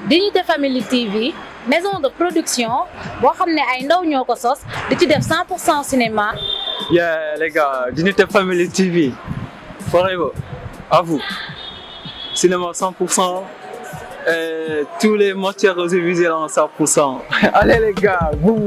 Dignité Family TV maison de production boo xam ne ay ndaw ñoo ko sos di ci def 100% cinéma. Yeah les gars, Dignité Family TV forever à vous. Cinéma 100% et tous les matières audiovisuelles en 100%. Allez les gars, boum.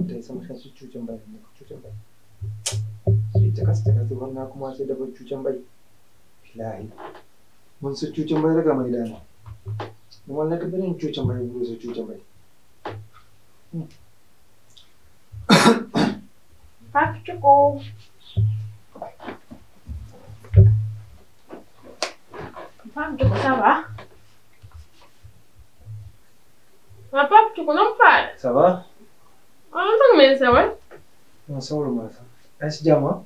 tey sama xel si cuuca mbay ne ko cuuca mbay li cakas di war naa commencé dafa cuuca mbay bilaahi man sa cuuca mbay rek amay daan dama nekk beneen cuuca mbay bu sa cuuca mbay Pape Thioukou Pape Thioukou ça va? Pape Thioukou non pas. Ça va? Ah, non mais ça va? Non, ça va le ça. Est-ce que jàmm?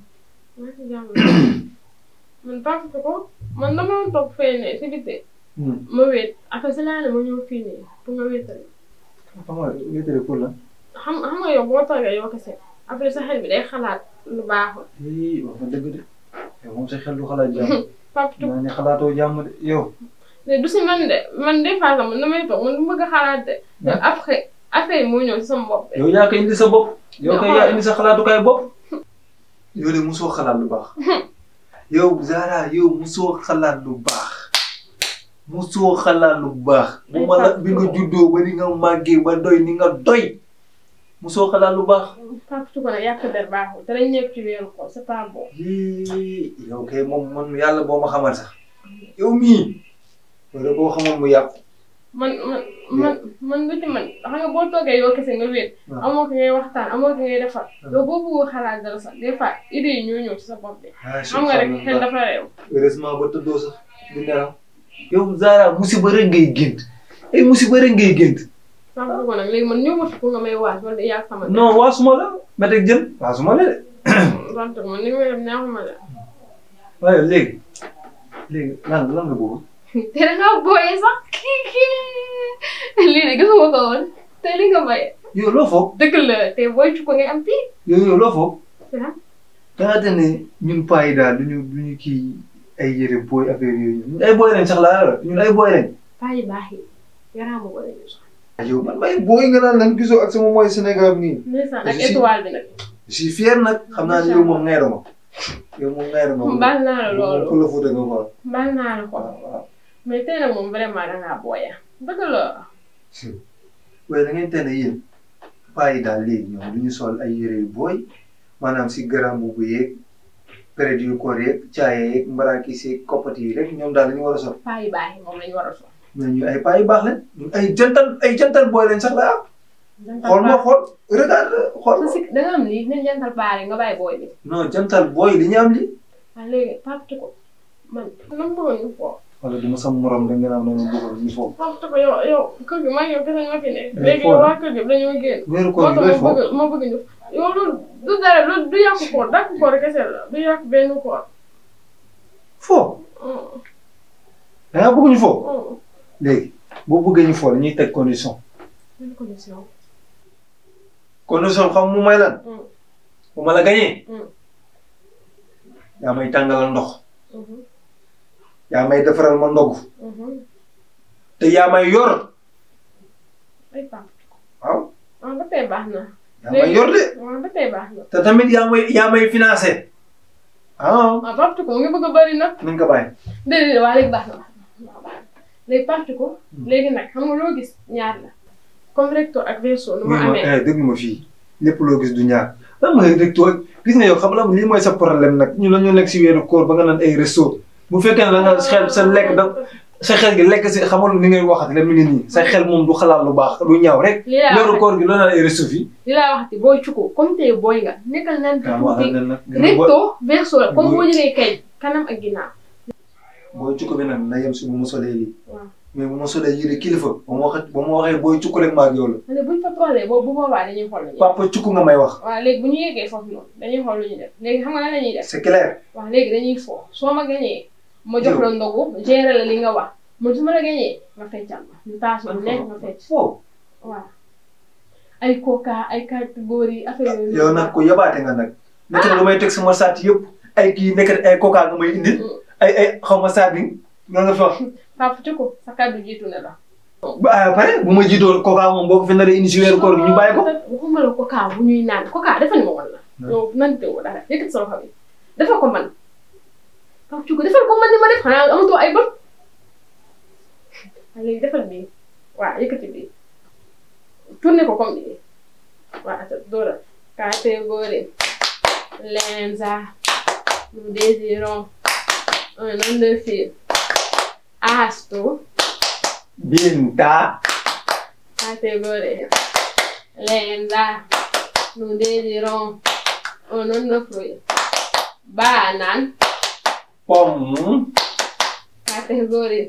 Merci jàmm. Man Pape Thioukou man dama toog fee ne si biti. Ma wéet après si laa ne ma ñëw fii nii pour nga wéetal. Xam nga wéetale pour la. xam nga yow boo toogee yow kese après sa xel bi day xalaat lu baaxul. Wax nga dëgg de. Yow moom sa xel du xalaat jàmm. Pape Thioukou naa ne xalaatoo jàmm de yow. mais du si man de man des fois man damay toog man du bëgg a xalaat de. mais après affaire yi moo ñëw si sama bopp de. yow yaa ko indi sa bopp. yow kay yaa indi sa xalaatukaay bopp. yow de musoo xalaat lu baax. yow Zara yow musoo xalaat lu baax. musoo xalaat lu baax. bu ma la bi nga juddoo ba ni nga màggee ba doy ni nga doy. musoo xalaat lu baax. Pape Thioukou nag yàq der baaxul te dañ nekk ci weeru ko c'est pas bon. yow kay moom man yàlla boo ma xamal sax. yow mii. wala boo xamoon mu yàqu. man du ci man xam nga boo toogee yow kese nga wéet. amoo ko ngay waxtaan amoo ko ngay defar. yow boo bëggoo xalaat dara sax des fois idées yi ñoo ñëw ci sa bopp bi. xam nga rek xel dafa réew. heureusement ba tëddoo sax di nelaw. yow Zara musiba rek ngay gént. ay musiba rek ngay gént. Pape Thioukou nag léegi man ñëw ma fi pour nga may waas wala yaa xamante ne. non waasuma la ma teg jën waasuma la de. Pape Thioukou man ni may def neexuma la. waaye léegi lan nga bëgg. te da ngaa booyee sax lii de gisuma ko woon te li nga maye. yow loo foog. dëgg la te booy Thioukou ngay am fii. yow loo foog. ah. da ne ñun paa yi daal duñu kii ay yére booy affaire yooyu ñun ay booy lañ sax laa ñun ay booy lañ. paa yi baax yi yaraamu wala ñu sax. yow man may booy nga naan lan gisoo ak sama mooy Sénégal nii. ndeysaan ak étoile bi nag. je suis fier nag xam naa ne yow moom ngay doon yow moom ngay doon. baal naa la loolu pour la Fouta nga quoi. baal naa la ko mais tey nag moom vraiment da ngaa booya dëgg la. waaye da ngeen teel a yéen paa yi daal léegi ñoom du ñu sol ay yére yu booy maanaam si garam bu yeeg période yu koor yeeg caaye yeeg mbarakis yeeg koppati yi rek ñoom daal dañu war a sol. paa yu baax yi moom lañu war a sol. mais ñu ay paa yu baax lañ ñun ay jantal booy lañ sax la am. xool ma xool regarde xool ma. da nga am lii nañ jantal paa rek nga bàyyi booy bi. non jantal booy li ñu am lii. waaw léegi Pape Thioukou man lan bëggoon ñu foofu. wala du ma sama morom da ngeen am noonu bëggoon ñu foofu. Pape Thioukou yow kër gi maa ngi yow kese nga fi ne. léegi yow waa kër gi dañoo génn. weeru koor gi looy foofu ma bëgg ñu yow loolu du dara loolu du yàqu koor dàq koor kese la du yàq benn koor. foo. da ngaa bëgg ñu foofu. léegi boo bëggee ñu foofu dañuy teg condition. benn condition. condition xam mu may lan. bu ma la gañee. yaa may tàngalal ndox. yaa may defaral ma ndogu. te yaa may yor. ay Pape Thioukou. waaw. ah ba tey baax na. yaa may yor de. waaw ba tey baax na. te tamit yaa may financé. ah. waaw Pape Thioukou nga bëgg a bëri nag. nañ ko bàyyi. déedéet waa léegi baax na waaw baax na léegi Pape Thioukou léegi nag xam nga loo gis ñaar la comme recto ak verso nu ma amee. déglu ma fii lépp loo gis du ñaar lan mooy recto gis nga yow xam la lii mooy sa problème nag ñu la ñu nekk si weeru koor ba nga naan ay resto bu fekkee ne da nga xel sa lekk da sa xel gi lekk si xamal ni ngay waxati la mi ngi nii sa xel moom du xalaat lu baax lu ñaaw rek. weeru koor gi loo naan ay resto fii. li laa waxati booy Thioukou comme tey booy nga nekkal naan tuuti recto verso la comme boo jëlee kay kanam ak ginnaaw. booy Thioukou bi nag na yem si bu ma solee lii. waaw mais bu ma solee yére kilifa ba ma waxee booy Thioukou rek maa ak yow la. ma ne buñ fa tollee bu boobaa dañuy xool lu ñuy def. Papa Thioukou nga may wax. waaw léegi bu ñu yeggee foofu noonu dañuy xool lu ñuy def léegi xam nga lan la ñuy def. c'est clair. waaw léegi dañuy fo soo ma gañee ma jox la ndogu gérer la li nga wax man su ma la gañee nga feccal ma ñu taas lu nekk nga fecc. foo. waaw ay coca ay catégorie affaire yooyu. yow nag ko yabaate nga nag. nekk na lu may teg sama saat yëpp ay kii nekk ay coca nga may indi. ay xaw ma saat bi nga nga fi wax. Papa Thioukou sa kàddu jiitu na la. pare bu ma jiitoo coca moom boo ko fi naree indi si weeru koor gi ñu bàyyi ko. waxuma la coca bu ñuy naan coca dafa ni ma woon la. yow nan teewoo dara yëkkati sa loxo bi dafa ko man Papa Thioukou defal ko man ni ma def xanaa amatoo ay bët. léegi defal bii waaw yëkkati bii tourné ko comme nii waaw dóoral catégorie lenza nous désirons un homme de fille Astou Binta catégorie lenza nous désirons un homme de fruit banane pomme catégorie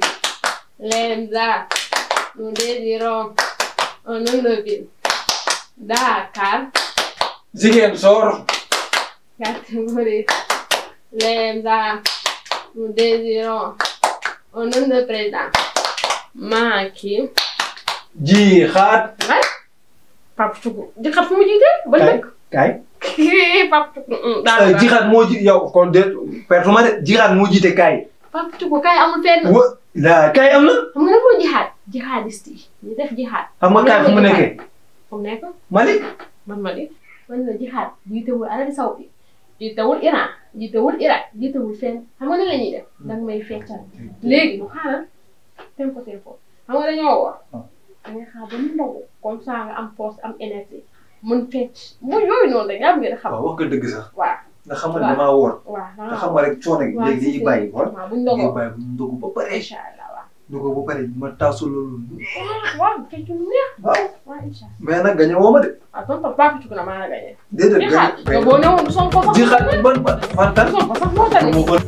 lenza nous désirons un homme de ville Dakar Ziguinchor catégorie lenza nous désirons un homme de président Macky Jihad Papa Thioukou Jihad fu mu jiitee ba dëkk kay Papa Thioukou Jihad moo ji yow kon de pertuma de Jihad moo jiite kay Papa Thioukou kay amul fenn la kay am na xam nga lan mooy jihad jihadiste yi ñu def jihad xam nga kay fu mu nekkee fu mu nekk Mali man la jihad jiitewul Arabie Saoudite jiitewul Iran jiitewul Irak jiitewul fenn xam nga ne la ñuy def danga may feccal léegi bu xaaral tempo xam nga dañoo woor dangay xaar ba mu ndogu comme ça nga am force am énergie mun fecc mu yooyu noonu rek yaa ngi xam waaw wax nga dëgg sax waaw nga xam ne damaa woor waaw nga xam nga rek coono gi léegi dañuy bàyyi woor waaw buñ ndogoo bàyyi bu ndogu ba pare incha allah waaw ndogu ba pare ma taasu loolu waaw fecc lu neex waaw waaw incha allah mais nag gañe woo ma de waaw tonton Papa Thioukou na maa la gañe déedéet jihad boo newoon du son ko sax Jihad ban fan tan son ko sax moo tax